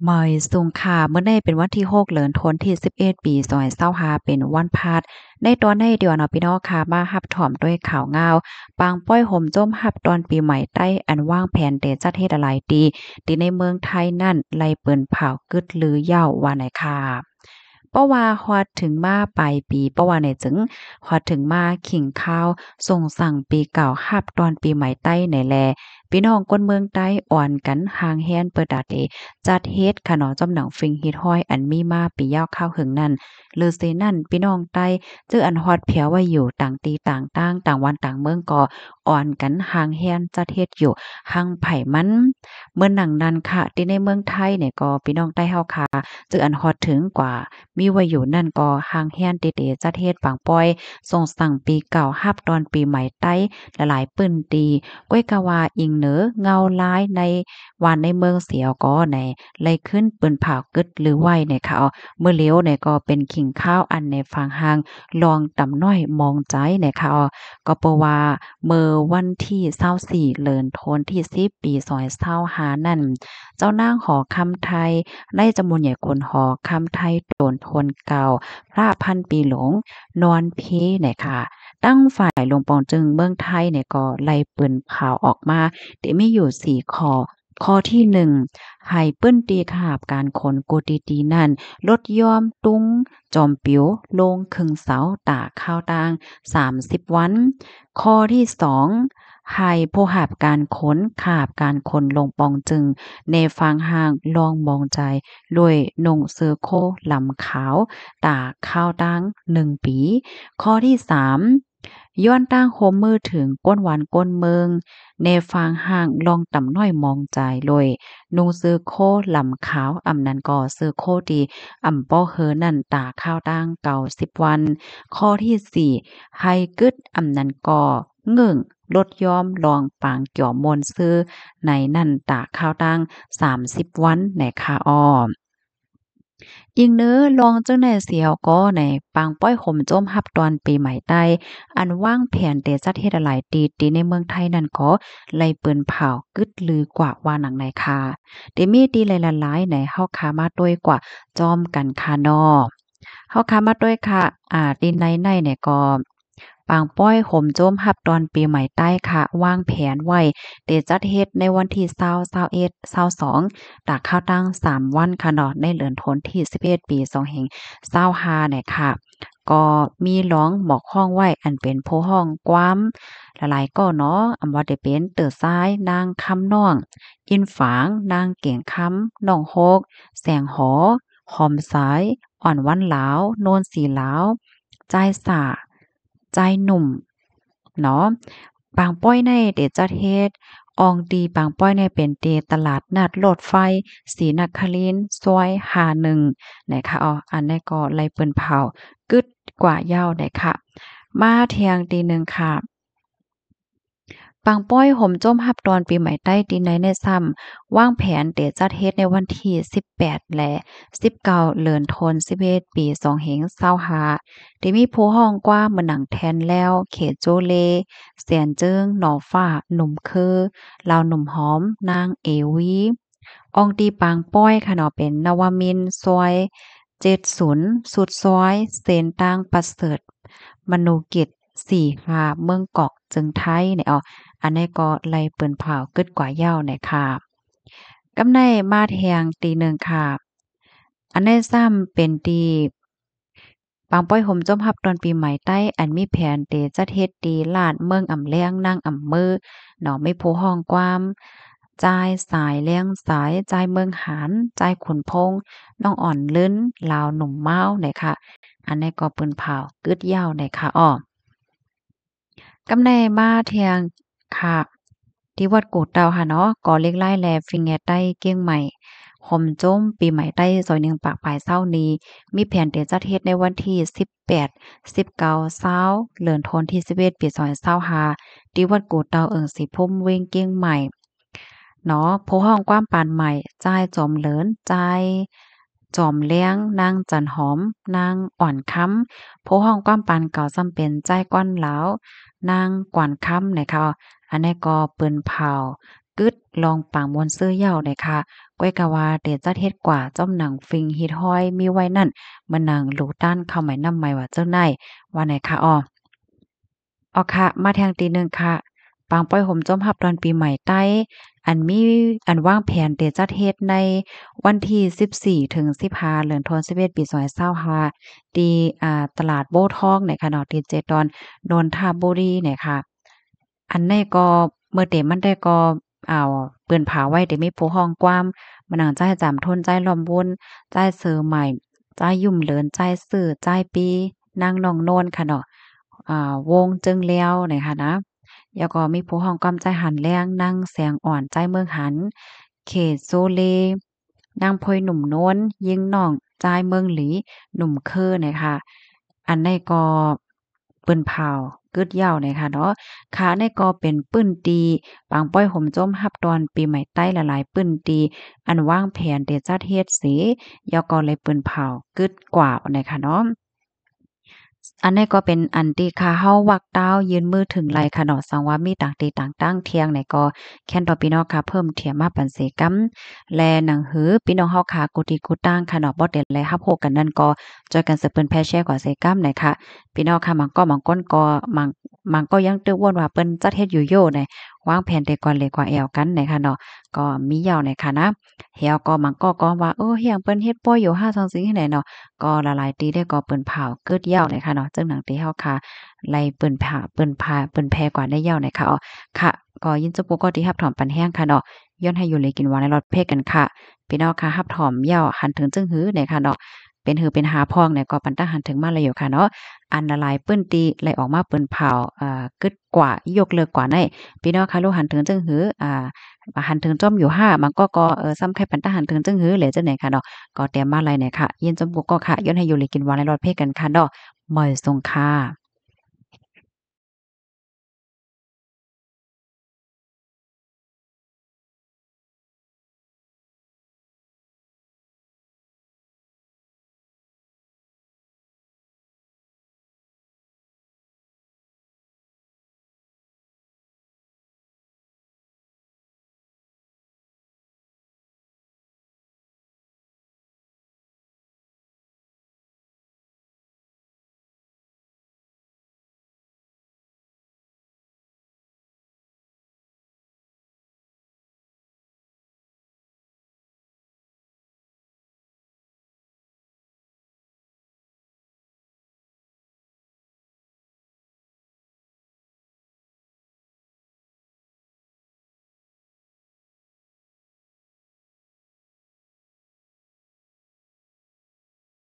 ມາຍສຸງຄ່າ ມື້ນີ້ເປັນວັນທີຫົກ ເດືອນທັນວາ ປີສອງພັນຊາວຫ້າ ເປັນວັນພະຫັດ. ໃນຕອນນີ້ດຽວເນາະ ພີ່ນ້ອງຄ່ະ ມາຮັບຊົມດ້ວຍຂ່າວງາວ ປາງປ້ອຍໂຮມໂຈມຮັບຕອນປີໃໝ່ໃຕ້ ອັນວາງແຜນເຕຈັດເຮັດຫຼາຍໆ ທີ່ ທີ່ໃນເມືອງໄທນັ້ນ ໄລ່ປືນເຜົາກຶດລືຍາວວ່າໃນຄ່າ. ເພາະວ່າຮອດເຖິງມາປາຍປີ ເພາະວ່າໃນຈຶ່ງ ຮອດເຖິງມາຄິງຄາວ ສົ່ງສັງປີເກົ່າ ຮັບຕອນປີໃໝ່ໃຕ້ໃນແລ ພີ່ນ້ອງຄົນເມືອງໃຕ້ ອ່ອນກັນຮ່າງແຮນເປີດຕາເຕຈັດເຮັດຂະໜໍ່ ຈອມໜັງຟິງຮີດຮ້ອຍ ອັນມີມາປີຍາວຄາວເຫິງນັ້ນ. ຫຼືເສນັ້ນ ພີ່ນ້ອງໃຕ້ ເຈີອັນຮອດແຜວໄວ້ຢູ່ຕ່າງທີ່ຕ່າງຕ່າງ ຕ່າງບ້ານຕ່າງເມືອງ ກໍອ່ອນກັນຮ່າງແຮນຈັດເຮັດຢູ່ ຮັ່ງໃຜມັນ. ເໝືອນໜັງນັ້ນຄ່ະ ທີ່ໃນເມືອງໄທນີ້ກໍ ພີ່ນ້ອງໃຕ້ເຮົາຄ່ະ ເຈີອັນຮອດເຖິງກວ່າ ມີໄວ້ຢູ່ນັ້ນກໍຮ່າງແຮນທີ່ເຕຈັດເຮັດປາງປ້ອຍ ສົ່ງສັງປີເກົ່າ ຮັບຕອນປີໃໝ່ໃຕ້ ຫຼາຍໆ ພື້ນທີ່ ກ້ອຍກະວ່າອີງເໜີເງົາລາຍໃນບ້ານໃນເມືອງເສຍກໍໃນ ໄລ່ຂຶ້ນປືນເຜົາກຶດລືໄວ້ໃນຄ່ະ. ມື້ລຽວໃນກໍເປັນຄີງຄາວ ອັນໃນຟາງຮ່າງລອງຕຳນ້ອຍມອງໃຈໃນຄ່ະ. ກໍເພາະວ່າເມື່ອວັນທີຊາວສີ່ ເດືອນທັນວາ ປີສອງພັນຊາວຫ້ານັ້ນ ເຈົ້ານາງຫໍຄຳໄທ ນາຍຈຳນວນໃຫຍ່ຄຸນຫໍຄຳໄທ ໂຕນທົນເກົ່າ ພະພັນປີຫຼວງ ນອນພີໃນຄ່ະ ທາງຝ່າຍຫຼວງປອງຈຶ່ງເມືອງໄທນີ້ກໍໄລ່ປືນເຜົາອອກມາ ທີ່ມີຢູ່ສີ່ຂໍ້. ຂໍ້ທີໜຶ່ງ ໃຫ້ພື້ນທີ່ຂ້າຮັບການຂົນກູຕີຕີນັ້ນ ລົດຍ່ອມຕຸງຈອມປິວ ລົງເຄິ່ງເສົາ ຕາຄາວຕັ້ງສາມສິບວັນ. ຂໍ້ທີສອງ ໃຫ້ຜູ້ຮັບການຂົນ ຂ້າຮັບການຂົນຫຼວງປອງຈຶ່ງ ແນຟັງຮ່າງລອງມອງໃຈ ໂດຍນຸ່ງເສື້ອໂຄລຳຂາວ ຕາຄາວຕັ້ງໜຶ່ງປີ. ຂໍ້ທີສາມ ຍ້ອນຕັ້ງໂຮມມືເຖິງກົ້ນວັນກົ້ນເມືອງ ແນຟັງຮ່າງລອງຕຳນ້ອຍມອງໃຈ ໂດຍນຸ່ງເສື້ອໂຄລຳຂາວ ອຳນັ້ນກໍເສື້ອໂຄທີ່ອຳເປົາເຮີນັ້ນ ຕາຄາວຕັ້ງເກົ້າສິບວັນ. ຂໍ້ທີສີ່ ໃຫ້ກຶດ ອຳນັ້ນກໍ ເງີ້ງລົດຍ່ອມລອງປາງຈອມມ່ວນຊື່ໃນນັ້ນ ຕາຄາວຕັ້ງສາມສິບວັນໃນຄ່ະອອມ. ອີງເນີລອງເຈົ້ານາຍສຽວກໍໃນ ປາງປ້ອຍໂຮມໂຈມຮັບຕອນປີໃໝ່ໃຕ້ ອັນວາງແຜນເຕຈັດເຮັດຫຼາຍໆ ທີ່ ທີ່ໃນເມືອງໄທນັ້ນກໍໄລ່ປືນເຜົາກຶດລືກວ່າວ່າໜັງໃນຄ່ະ. ທີ່ມີທີ່ຫຼາຍໆ ໃນເຮົາຄ່ະມາດ້ວຍກວ່າຈ້ອມກັນຄ່ະເນາະ. ເຮົາຄ່ະມາດ້ວຍຄ່ະ ອາ ທີ່ໃນໃນນີ້ກໍ ປາງປ້ອຍໂຮມໂຈມຮັບຕອນປີໃໝ່ໃຕ້ຄ່ະ ວາງແຜນໄວ້ເຕຈັດເຮັດໃນວັນທີຊາວ ຊາວເອັດ ຊາວສອງ ຕາຄາວຕັ້ງສາມວັນຄ່ະເນາະ ໃນເດືອນທັນວາ ປີສອງພັນຊາວຫ້ານີ້ຄ່ະ. ກໍມີລອງໝອກຮ້ອງໄວ້ ອັນເປັນຜູ້ຮ້ອງຄວາມຫຼາຍໆກໍເນາະ ອຳວ່າຈະເປັນ ເຕີຊາຍ ນາງຄຳນ້ອງ ອິນຝາງ ນາງເກງຄຳ ນ້ອງຮົກ ແສງຫໍ ຫອມສາຍ ອ່ອນວັນລາວ ໂນນສີລາວ ຈາຍສາ ຈາຍໜຸ່ມເນາະ. ປາງປ້ອຍໃນເຕຈັດເຮັດ ອອງຕີປາງປ້ອຍໃນເປັນທີ່ຕະຫຼາດນັດລົດໄຟ ສີນະຄະລິນ ຊອຍຫ້າໜຶ່ງ ນະຄະ. ອັນນີ້ກໍໄລ່ປືນເຜົາກຶດກວ່າຍາວນະຄະ. ມາແທ່ງຕີໜຶ່ງຄ່ະ ປາງປ້ອຍໂຮມໂຈມຮັບຕອນປີໃໝ່ໃຕ້ ທີ່ໃນແນະຊ້ຳ ວາງແຜນເຕຈັດເຮັດໃນວັນທີສິບແປດ ແລະ ສິບເກົ້າ ເດືອນທັນວາ ປີສອງພັນຊາວຫ້າ ທີ່ມີຜູ້ຮ້ອງກວ່າເໝືອນໜັງແທນແລ້ວ ເຂໂຈເລ ແສນເຈິງ ໜໍ່ຟ້າ ໜຸ່ມຄື ລາວໜຸ່ມຫອມ ນາງເອວີ. ອອງຕີປາງປ້ອຍຄ່ະເນາະ ເປັນນະວະມິນ ຊອຍເຈັດສິບ ສຸດຊອຍ ເຊນຕາງປະເສີດ ມະນູກິດ ສີ່ຫ້າ ເມືອງກອກ ເຈີງໄທ ນີ້ເອົາ. ອັນນີ້ກໍໄລ່ປືນເຜົາກຶດກວ່າຍາວນະຄະ. ກຳໄນມາແທ່ງຕີໜຶ່ງຄ່ະ ອັນນີ້ຊ້ຳເປັນທີ່ ປາງປ້ອຍໂຮມໂຈມຮັບຕອນປີໃໝ່ໃຕ້ ອັນມີແຜນເຕຈັດເຮັດທີ່ລາດເມືອງອຳແລງ ນາງອຳເມີເນາະ ມີຜູ້ຮ້ອງຄວາມ ຈາຍສາຍແລງສາຍ ຈາຍເມືອງຫານ ຈາຍຂຸນພົງ ນ້ອງອ່ອນລຶນ ລາວໜຸ່ມມາວນະຄະ. ອັນນີ້ກໍປືນເຜົາກຶດຍາວນະຄະອອກ. ກຳແນມາແທ່ງຄ່ະ ທີ່ວັດກູ່ເຕົ່າຫັ້ນເນາະ ກໍເລກລາຍແລຟິງແງໃຕ້ກຽງໃໝ່ ໂຮມໂຈມປີໃໝ່ໃຕ້ ຊອຍໜຶ່ງປາກປາຍເຊົ້ານີ້ ມີແຜນເຕຈັດເຮັດໃນວັນທີສິບແປດ ສິບເກົ້າ ຊາວ ເດືອນທັນວາ ປີສອງພັນຊາວຫ້າ ທີ່ວັດກູ່ເຕົ່າ ເອີ່ງສີພູມ ເວງກຽງໃໝ່ເນາະ. ຜູ້ຮ້ອງຄວາມປານໃໝ່ ຈາຍຈອມເລີນ ຈາຍ ຈອມແລງ ນາງຈັນຫອມ ນາງອ່ອນຄຳ. ຜູ້ຮ້ອງຄວາມປານເກົ່າຊ້ຳເປັນ ຈາຍກວານລາວ ນາງກວານຄຳນະຄະ. ອັນນີ້ກໍປືນເຜົາ ກຶດລອງປາງມ່ວນຊື່ເຍົາະນະຄະ. ກ້ອຍກະວ່າເຕຈັດເຮັດກວ່າ ຈ້ອມໜັງຟິງຮີດຮອຍມີໄວ້ນັ້ນ ເໝືອນໜັງ ລູຕານ ເຂົ້າໃໝ່ ນ້ຳໃໝ່ ວ່າເຈົ້ານາຍ ວ່ານະຄະອໍ. ອອກຄະ ມາແທ່ງຕີໜຶ່ງຄະ ປາງປ້ອຍໂຮມໂຈມຮັບຕອນປີໃໝ່ໃຕ້ ອັນມີ ອັນວາງແຜນເຕຈັດເຮັດໃນວັນທີສິບສີ່ ເຖິງສິບຫ້າ ເດືອນສິບເອັດ ປີສອງພັນຊາວຫ້າ ທີ່ ອາ ຕະຫຼາດໂບທອງນະຄະເນາະ ທີ່ເຈດອນ ນົນທະບູລີນະຄະ. ອັນໃດກໍ ເມື່ອເຕມັນໄດ້ກໍ ເອົາ ປືນຜາໄວ້ ເຕມີຜູ້ຮ້ອງກວາມ ມານັ່ງ ຈ້າຍຈາມທົນ ຈ້າຍລ້ອມວຸນ ຈ້າຍເຊີໃໝ່ ຈ້າຍຫຍຸ້ມເລີນ ຈ້າຍຊື່ ຈ້າຍປີ ນາງນ້ອງໂນນຄະເນາະ ອາ ວົງເຈິງແລ້ວນະຄະນະ. ແລ້ວກໍມີຜູ້ຮ້ອງກວາມ ຈ້າຍຫັນແລງ ນາງແສງອ່ອນ ຈ້າຍເມືອງຫັນ ເຂດໂຊເລ ນາງໂພຍໜຸ່ມໂນນ ຍິງນ້ອງ ຈ້າຍເມືອງຫຼີ ໜຸ່ມເຄີນະຄະ. ອັນໃດກໍ ປືນຜາວກຶດເຍົາະນະຄະເນາະ. ຄະ ອັນໃດກໍເປັນພື້ນທີ່ປາງປ້ອຍໂຮມໂຈມຮັບຕອນປີໃໝ່ໃຕ້ຫຼາຍໆພື້ນທີ່ ອັນວາງແຜນເຕຈັດເຮັດເສ ແລ້ວກໍເລີຍປືນຜາວກຶດກວ່ານະຄະເນາະ. ອັນໃດກໍເປັນອັນທີ່ຄະເຮົາວັກຕາວຍື່ນມືເຖິງໄລ່ຄະເນາະ. ສັງວ່າມີຕ່າງທີ່ຕ່າງຕ່າງທ່ຽງໃດກໍ ແຄ້ນຕໍ່ພີ່ນ້ອງຄະເພີ່ມຖຽມມາປັນເສກຳ ແລະ ໜັງຫື ພີ່ນ້ອງເຮົາຄະ ກູ່ທີ່ກູ່ຕ່າງຄະເນາະ ບໍ່ເຕັນແລະຮັບຮູ້ກັນນັ້ນກໍ ຊ່ວຍກັນເຊີເປີນແພແຊກວ່າເສກຳນະຄະ. ພີ່ນ້ອງຄະ ບາງກໍບາງຄົນກໍ ບາງ ບາງກໍຍັງຕຶກວົນວ່າເພິ່ນຈັດເຮັດຢູ່ໂຍນະ ວາງແຜນແຕ່ກ່ອນເລກວ່າແອວກັນນະຄະເນາະ ກໍມີເຍົາະນະຄະນະ. ແລ້ວກໍບາງກໍກໍວ່າ ເອີ ຫຍັງເພິ່ນເຮັດປ່ອຍຢູ່ຫາ ຈັ່ງຊີ້ຫັ້ນແຫຼະເນາະ ກໍຫຼາຍໆທີ່ໄດ້ກໍປືນຜາວກຶດເຍົາະນະຄະເນາະ. ເຊິ່ງໜັງທີ່ເຮົາຄະ ໄລ່ປືນຜາ ປືນຜາ ປືນແພກວ່າໄດ້ເຍົາະນະຄະ. ອໍ ຄະ ກໍຍິນດີທຸກຜູ້ທີ່ຮັບຖອມປັນແຮງຄະເນາະ ຍ້ອນໃຫ້ຢູ່ດີກິນຫວານ ໃນລອດເພກັນຄະ. ພີ່ນ້ອງຄະ ຮັບຖອມເຍົາະ ຫັນເຖິງຈຶ່ງຫືນະຄະເນາະ ເປັນຫືເປັນຫາພ້ອງນະ ກໍປັນຕາຫັນເຖິງມາແລ້ວຢູ່ຄະເນາະ. ອັນຫຼາຍໆພື້ນທີ່ໄລ່ອອກມາປືນຜາວ ເອີ ກຶດກວ່າ ຍົກເລີກກວ່າໃນ ພີ່ນ້ອງຄະ ຮູ້ຫັນເຖິງຈຶ່ງຫື ອາ ຫັນເຖິງຈ້ອມຢູ່ຫາ ບາງກໍກໍ ເອີ ສ່ຳຄ້າຍປັນຕາຫັນເຖິງຈຶ່ງຫືແຫຼະ ຈັ່ງໃດຄະເນາະ ກໍແຕ້ມມາໄລ່ນະຄະ. ຍິນດີທຸກຜູ້ກໍຄະ ຍ້ອນໃຫ້ຢູ່ດີກິນຫວານ ໃນລອດເພກັນຄະເນາະ. ໝ້ອຍສົງຄະ.